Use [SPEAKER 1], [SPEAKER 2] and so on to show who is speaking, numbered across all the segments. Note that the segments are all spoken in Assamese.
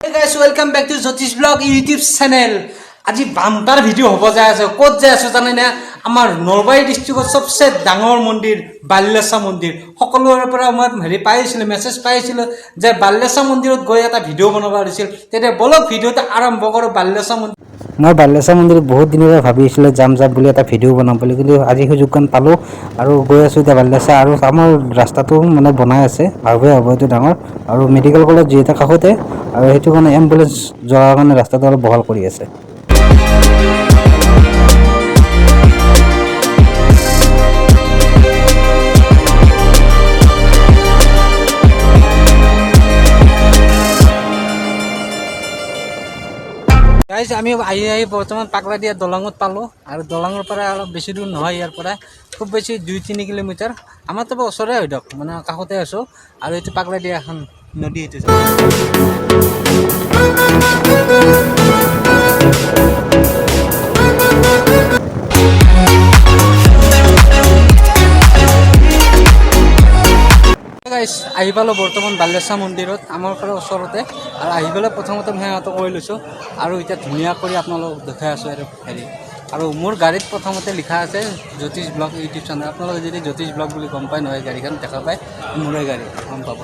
[SPEAKER 1] Guys, welcome back to Jyotish Vlog YouTube channel. আজি বাম্পাৰ ভিডিঅ' হ'ব যাই আছে। ক'ত যাই আছো জানেনে? আমাৰ নলবাৰী ডিষ্ট্ৰিক্টৰ চবচে ডাঙৰ মন্দিৰ বাল্যেশ্বৰ মন্দিৰ। সকলোৰে পৰা মই হেৰি পাইছিলোঁ, মেছেজ পাইছিলোঁ যে বাল্যেশ্বৰ মন্দিৰত গৈ এটা ভিডিঅ' বনাব দিছিল। তেতিয়া বলক, ভিডিঅ'টো আৰম্ভ কৰোঁ বাল্যেশ্বৰ মন্দিৰ।
[SPEAKER 2] মই বাল্যেশ্বৰ মন্দিৰত বহুত দিনৰ পৰা ভাবি আছিলোঁ যাম যাম বুলি, এটা ভিডিঅ' বনাম বুলি। কিন্তু আজি সুযোগকণ পালোঁ আৰু গৈ আছোঁ এতিয়া বাল্যেশ্বৰ। আৰু আমাৰ ৰাস্তাটো মানে বনাই আছে, ভাবে হ'ব এইটো ডাঙৰ আৰু মেডিকেল কলেজ যিহেতু কাষতে আৰু সেইটো কাৰণে এম্বুলেঞ্চ যোৱাৰ কাৰণে ৰাস্তাটো অলপ বহল কৰি আছে।
[SPEAKER 1] গাইজ, আমি আহি আহি বৰ্তমান পাগলাদিয়া দলঙত পালোঁ আৰু দলঙৰ পৰা অলপ বেছি দূৰ নহয়, ইয়াৰ পৰা খুব বেছি 2-3 কিলোমিটাৰ। আমাৰতো বাৰু ওচৰে হয় দিয়ক, মানে কাষতে আছোঁ। আৰু এইটো পাগলাদিয়া এখন নদী এইটো। গাইজ, আহি পালোঁ বৰ্তমান বাল্যেশ্বৰ মন্দিৰত, আমাৰ পৰা ওচৰতে। আৰু আহি পেলাই প্ৰথমতে মই সেৱাটো কৰি লৈছোঁ আৰু এতিয়া ধুনীয়া কৰি আপোনালোকক দেখাই আছোঁ। আৰু হেৰি আৰু মোৰ গাড়ীত প্ৰথমতে লিখা আছে জ্যোতিষ ব্লগ ইউটিউব চেনেল। আপোনালোকে যদি জ্যোতিষ ব্লগ বুলি গম পায় নহয়, গাড়ীখন দেখা পায়, মোৰে গাড়ী গম পাব।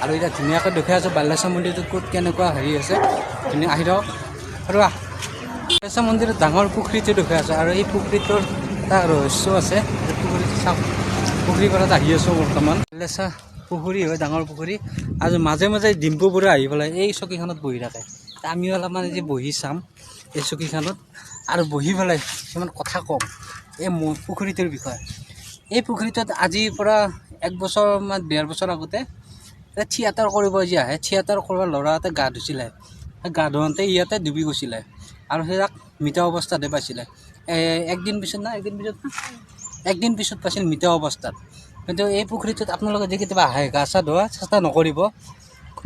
[SPEAKER 1] আৰু এতিয়া ধুনীয়াকৈ দেখুৱাই আছোঁ বাল্যেশ্বৰ মন্দিৰটোত ক'ত কেনেকুৱা হেৰি আছে। ধুনীয়া, আহি থাকক। আৰু আহ, বাল্যেশ্বৰ মন্দিৰত ডাঙৰ পুখুৰীটো দেখুৱাই আছোঁ আৰু এই পুখুৰীটোৰ এটা ৰহস্য আছে। এই পুখুৰীটো চাওক। পুখুৰী পাৰত আহি আছোঁ বৰ্তমান। বাল্যেশ্বৰ পুখুৰী হয়, ডাঙৰ পুখুৰী। আৰু মাজে মাজে ডিম্পু বৰুৱা আহি পেলাই এই চকীখনত বহি থাকে। আমিও অলপমান আজি বহি চাম এই চকীখনত আৰু বহি পেলাই কিছুমান কথা ক'ম এই পুখুৰীটোৰ বিষয়ে। এই পুখুৰীটোত আজিৰ পৰা এক বছৰমান, 1.5 বছৰ আগতে এটা থিয়েটাৰ কৰিব যে আহে, থিয়েটাৰ কৰিব ল'ৰা এটা গা ধুইছিলে। সেই গা ধুওঁতে ইয়াতে ডুবি গৈছিলে আৰু সেইয়াক মৃত অৱস্থাতে পাইছিলে। একদিন পিছত না, একদিন পিছত না, একদিন পিছত পাইছিল মৃত অৱস্থাত। কিন্তু এই পুখুৰীটোত আপোনালোকে যে কেতিয়াবা আহে, গা চা ধোৱা চেষ্টা নকৰিব।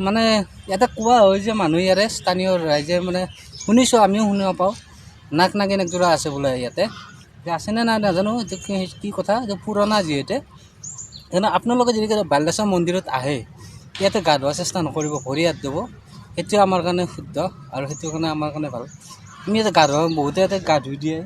[SPEAKER 1] মানে ইয়াতে কোৱা হয় যে মানুহ ইয়াৰে স্থানীয় ৰাইজে, মানে শুনিছোঁ, আমিও শুনিব পাওঁ, নাগ নাগিন একযোৰা আছে বোলে ইয়াতে। এতিয়া আছেনে নাই নাজানো, এইটো কি কি কথা, এইটো পুৰণা যিহেতু। সেইকাৰণে আপোনালোকে যদি কেতিয়াবা বাল্যেশ্বৰ মন্দিৰত আহে, ইয়াতে গা ধোৱা চেষ্টা নকৰিব, ভৰি হাত ধুব। সেইটো আমাৰ কাৰণে শুদ্ধ আৰু সেইটো কাৰণে আমাৰ কাৰণে ভাল। আমি ইয়াতে গা ধোৱা, বহুতে ইয়াতে গা ধুই দিয়ে।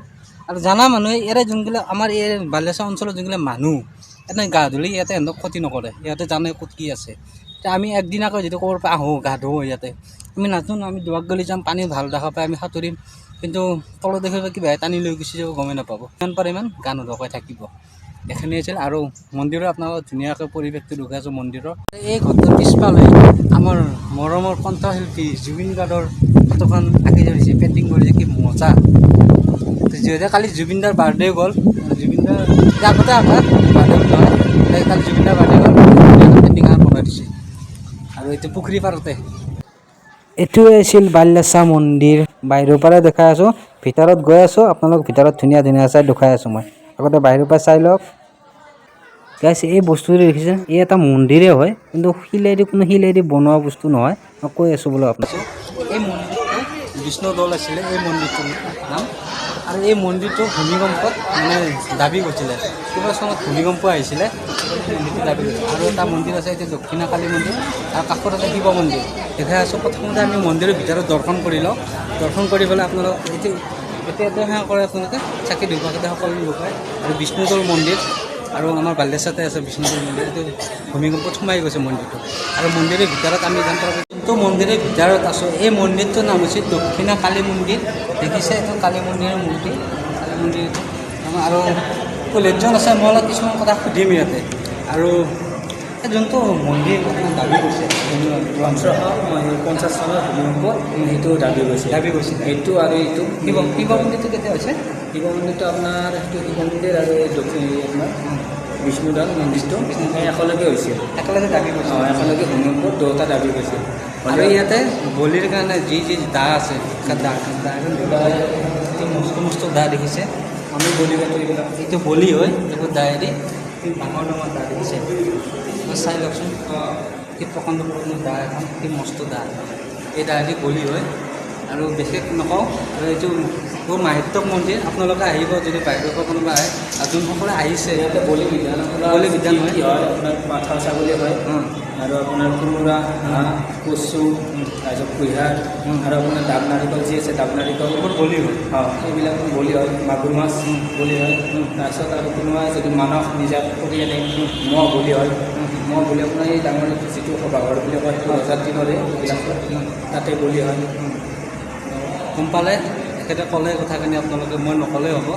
[SPEAKER 1] আৰু জানা মানুহে ইয়াৰে যোনবিলাক আমাৰ এই বাল্যেশ্বৰ অঞ্চলৰ যোনবিলাক মানুহ ইয়াতে গা ধুলে ইয়াতে সিহঁতক ক্ষতি নকৰে, সিহঁতে জানে ক'ত কি আছে। এতিয়া আমি একদিনাকৈ যদি ক'ৰবাৰ পৰা আহোঁ, গা ধুওঁ ইয়াতে, আমি নাজানো ন, আমি দুৱাক গলি যাম, পানী ভাল দেখা পাই আমি সাঁতুৰিম, কিন্তু তলত দেখিব কিবা টানি লৈ গুচি যাব, গমেই নাপাব। ইমান পাৰে ইমান গা নোধোৱাকৈ থাকিব। এইখিনি আছিল। আৰু মন্দিৰৰ আপোনালোকক ধুনীয়াকৈ পৰিৱেশটো দেখুৱাই আছোঁ মন্দিৰৰ। এই ঘৰটোৰ পিছফালে আমাৰ মৰমৰ কণ্ঠশিল্পী জুবিন গাৰ্গৰ ফটোখন আঁকি ধৰিছে, পেইণ্টিং কৰিছে, কি মজা। যিহেতু কালি জুবিনদাৰ বাৰ্থডে গ'ল, জুবিনদাৰ এতিয়া আগতে আঁকা বাৰ্থডে নহয়, এতিয়া কালি জুবিনদাৰ বাৰ্থডে গ'ল, পেইণ্টিং এখন বনাই দিছে। আৰু এইটো পুখুৰী পাৰতে।
[SPEAKER 2] এইটোৱে আছিল বাল্যেশ্বৰ মন্দিৰ। বাহিৰৰ পৰাই দেখাই আছোঁ, ভিতৰত গৈ আছোঁ। আপোনালোক ভিতৰত ধুনীয়া ধুনীয়া চাই দেখুৱাই আছোঁ মই। আগতে বাহিৰৰ পৰা চাই লওক। গাইছ, এই বস্তুটো দেখিছে? এই এটা মন্দিৰে হয়, কিন্তু শিলেদি, কোনো শিলেদি বনোৱা বস্তু নহয়। মই কৈ আছোঁ বোলো আপোনাক।
[SPEAKER 1] এই মন্দিৰটো বিষ্ণু দৌল আছিলে এই মন্দিৰটোৰ নাম। আৰু এই মন্দিৰটো ভূমিকম্পত মানে দাবি গৈছিলে। কিবা চনত ভূমিকম্প আহিছিলে, মন্দিৰটো দাবি গৈছিলে। আৰু এটা মন্দিৰ আছে এইটো দক্ষিণা কালী মন্দিৰ আৰু কাষত আছে শিৱ মন্দিৰ। দেখাই আছোঁ। প্ৰথমতে আমি মন্দিৰৰ ভিতৰত দৰ্শন কৰি লওঁ। দৰ্শন কৰি পেলাই আপোনালোক এইটো এতিয়া এতিয়া সেৱা কৰে, আপোনালোকে চাকি ধূপকাঠি সকলো লগায়। আৰু বিষ্ণুদৌল মন্দিৰ আৰু আমাৰ বাল্যেশ্বৰতে আছে বিষ্ণুদৌল মন্দিৰ। এইটো ভূমিকম্পত সোমাই গৈছে মন্দিৰটো। আৰু মন্দিৰৰ ভিতৰত আমি যাম। যোনটো মন্দিৰৰ ভিতৰত আছোঁ, এই মন্দিৰটোৰ নাম হৈছে দক্ষিণা কালী মন্দিৰ। দেখিছে, এইটো কালী মন্দিৰৰ মূৰ্তি, কালী মন্দিৰ এইটো। আৰু পুৰোহিতজন আছে, মই অলপ কিছুমান কথা সুধিম ইয়াতে। আৰু এই যোনটো মন্দিৰ আপোনাৰ দাবি কৰিছে?
[SPEAKER 3] 1850 চনৰ ভূমিকম্পত সেইটো দাবি গৈছে।
[SPEAKER 1] দাবি গৈছিলে।
[SPEAKER 3] এইটো আৰু এইটো।
[SPEAKER 1] শিৱ শিৱ মন্দিৰটো কেতিয়া হৈছে?
[SPEAKER 3] শিৱ মন্দিৰটো আপোনাৰ, সেইটো শিৱ মন্দিৰ আৰু এই দক্ষিণ এই আপোনাৰ বিষ্ণুদৌল মন্দিৰটো সেই একেলগে হৈছিল।
[SPEAKER 1] একেলগে দাবি গৈছে।
[SPEAKER 3] অঁ, একেলগে ভূমিকম্পত দুয়োটা দাবি গৈছিল।
[SPEAKER 1] আৰু ইয়াতে বলিৰ কাৰণে যি যি দা আছে, দা দা, এইটো মস্ত মস্ত দা দেখিছে?
[SPEAKER 3] আমি বলি কাটো এইবিলাক।
[SPEAKER 1] এইটো বলি হয়। এইবোৰ দায়েদি কি ডাঙৰ ডাঙৰ দা দেখিছে? এবাৰ চাই লওকচোন, কি প্ৰকাণ্ড প্ৰকাণ্ড দা এখন, কি মস্ত দা। এই দায়েদি বলি হয়। আৰু বিশেষ নকওঁ। আৰু এইটো বহুত মাহাত্ম্যক মন্দিৰ। আপোনালোকে আহিব যদি বাহিৰৰ পৰা কোনোবা আহে আৰু যোনসকলে আহিছে।
[SPEAKER 3] ইয়াতে বলি বিধান আপোনাৰ
[SPEAKER 1] বলি বিধান হয়।
[SPEAKER 3] কি হয় আপোনাৰ পাঠা ছাগলী হয়। আৰু আপোনাৰ কোমোৰা, হাঁহ, কচু, তাৰপিছত কুঁহিয়াৰ আৰু আপোনাৰ ডাব নাৰিকল যি আছে, ডাব নাৰিকল।
[SPEAKER 1] এইবোৰ বলি হয়?
[SPEAKER 3] অঁ, এইবিলাক বলি হয়। মাগুৰ মাছ বলি হয়। তাৰপিছত আৰু কোনোবা যদি মানস নিজা কৰি আনে, ম'হ বলি হয়। ম'হ বলি আপোনাৰ এই ডাঙৰ যিটো সভাঘৰ বুলি কয়, সেইটো ৰজাৰ দিনৰে এইবিলাক, তাতে বলি হয়।
[SPEAKER 1] গম পালে, তেখেতে ক'লে কথাখিনি আপোনালোকে, মই নক'লেই হ'ব।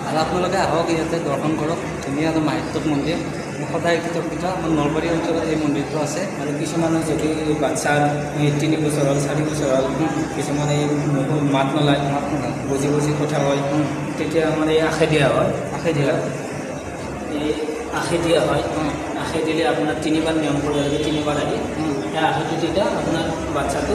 [SPEAKER 1] আৰু আপোনালোকে আহক, ইয়াতে দৰ্শন কৰক। ধুনীয়া এটা মাহাত্ম্যক মন্দিৰ। মই সদায় কৃতজ্ঞ। আমাৰ নলবাৰী অঞ্চলত এই মন্দিৰটো আছে।
[SPEAKER 3] আৰু কিছুমানৰ যদি বাচ্ছাৰ এই 3 বছৰ হ'ল, 4 বছৰ হ'ল, কিছুমানে এই মুখত মাত নোলায়,
[SPEAKER 1] মাত নোলায়।
[SPEAKER 3] বুজি বুজি কথা কয়, তেতিয়া আমাৰ এই আশে দিয়া হয়।
[SPEAKER 1] আশে দিয়া।
[SPEAKER 3] এই আশে দিয়া হয়। আশে দিলে আপোনাৰ তিনিবাৰ নিয়ম কৰিব লাগে, তিনিবাৰ আহি সেই আশীটো তেতিয়া আপোনাৰ বাচ্ছাটো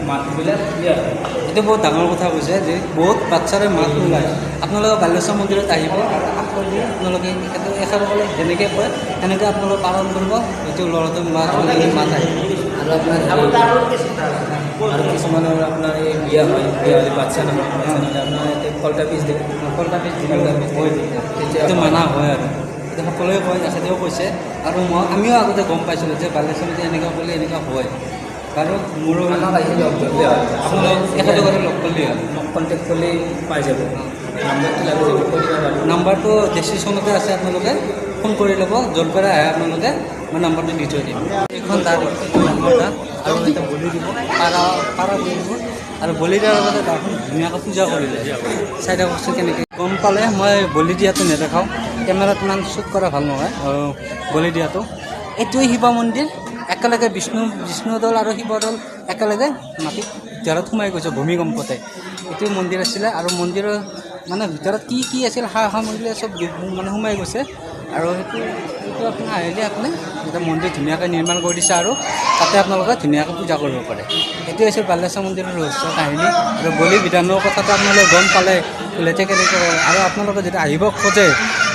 [SPEAKER 3] মাতবিলাক ক্লিয়াৰ হয়।
[SPEAKER 1] এইটো বহুত ডাঙৰ কথা কৈছে যে বহুত বাচ্ছাৰে মাত নোলায়। আপোনালোকে বাল্যেশ্বৰ মন্দিৰত আহিব আৰু আখৰ দি আপোনালোকে এখেতসকলে যেনেকৈ কয় সেনেকৈ আপোনালোকে পালন কৰিব। এইটো ল'ৰাটোৰ মাত, ছোৱালীজনীৰ মাত আহিব।
[SPEAKER 3] আৰু আপোনাৰ আৰু কিছুমানৰ আপোনাৰ এই বিয়া হয়, বিয়া হ'লে বাচ্ছা নহয়। বাচ্ছা নহ'লে আপোনাৰ ইয়াতে ফলটা বীজ দিয়ে।
[SPEAKER 1] ফলটা বীজ দিলে হয়।
[SPEAKER 3] তেতিয়া
[SPEAKER 1] এইটো মানা হয় আৰু এইটো সকলোৱে কয়, তেখেতেও কৈছে আৰু মই আমিও আগতে গম পাইছিলোঁ যে বাল্যেশ্বৰীতে এনেকুৱা কৰিলে এনেকুৱা হয়। বাৰু, মোৰো
[SPEAKER 3] আমাক আহি লগ ধৰিলে হয়।
[SPEAKER 1] আপোনালোক এখেতসকলে লগ কৰিলে হ'ল।
[SPEAKER 3] মোক কণ্টেক্ট কৰিলেই পাই যাব। নাম্বাৰটো লাগে যদি কৈ দিব পাৰোঁ।
[SPEAKER 1] নাম্বাৰটো ডেছক্ৰিপশ্যনতে আছে, আপোনালোকে ফোন কৰি ল'ব। য'ৰ পৰা আহে আপোনালোকে, মই নাম্বাৰটো দি থৈ দিম। এইখন দাঁত, এইটো ডাঙৰ দাঁত আৰু এতিয়া বলি দিব, পাৰ পাৰ বলি দিব। আৰু বলি দিয়াৰ লগতে দাখন ধুনীয়াকৈ পূজা কৰিলে। চাই থাককচোন কেনেকৈ। গম পালে, মই বলি দিয়াটো নেদেখাওঁ, কেমেৰাত ইমান শ্বুট কৰা ভাল নহয়। আৰু বলি দিয়াটো, এইটোৱে শিৱ মন্দিৰ। একেলগে বিষ্ণুদৌল আৰু শিৱদৌল একেলগে মাটিত ভিতৰত সোমাই গৈছে ভূমিকম্পতে। এইটো মন্দিৰ আছিলে আৰু মন্দিৰৰ মানে ভিতৰত কি কি আছিল, সা সামগ্ৰী চব মানে সোমাই গৈছে। আৰু সেইটো আপোনাৰ আহিলে আপুনি এটা মন্দিৰ ধুনীয়াকৈ নিৰ্মাণ কৰি দিছে আৰু তাতে আপোনালোকে ধুনীয়াকৈ পূজা কৰিব পাৰে। এইটোৱে হৈছে বাল্যেশ্বৰ মন্দিৰৰ ৰহস্য কাহিনী আৰু বলি বিধানৰ কথাটো আপোনালোকে গম পালে লেতে কেনেকৈ কৰে। আৰু আপোনালোকে যদি আহিব খোজে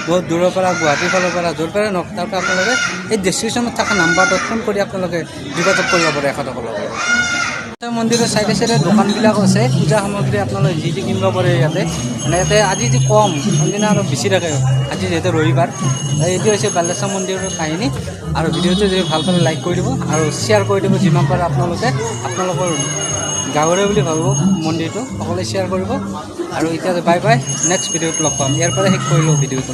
[SPEAKER 1] বহুত দূৰৰ পৰা, গুৱাহাটীৰ ফালৰ পৰা, য'ৰ পৰাই নহওক, তাৰ পৰা আপোনালোকে এই ডেছক্ৰিপশ্যনত থকা নাম্বাৰটোত ফোন কৰি আপোনালোকে যোগাযোগ কৰিব পাৰে এখেতসকলৰ লগত। মন্দিৰৰ চাইডে চাইডে দোকানবিলাক আছে। পূজা সামগ্ৰী আপোনালোকে যি যি কিনিব পাৰে ইয়াতে। মানে ইয়াতে আজি যি কম, কোনদিনা অলপ বেছি থাকে। আজি যিহেতু ৰবিবাৰ। এইটো হৈছে বাল্যেশ্বৰ মন্দিৰৰ কাহিনী। আৰু ভিডিঅ'টো যদি ভাল পালে লাইক কৰি দিব আৰু শ্বেয়াৰ কৰি দিব যিমান পাৰে আপোনালোকে। আপোনালোকৰ গাঁৱৰে বুলি ভাবিব মন্দিৰটো, সকলোৱে শ্বেয়াৰ কৰিব। আৰু এতিয়া বাই বাই, নেক্সট ভিডিঅ'ত লগ পাম। ইয়াৰ পৰা শেষ কৰিলোঁ ভিডিঅ'টো।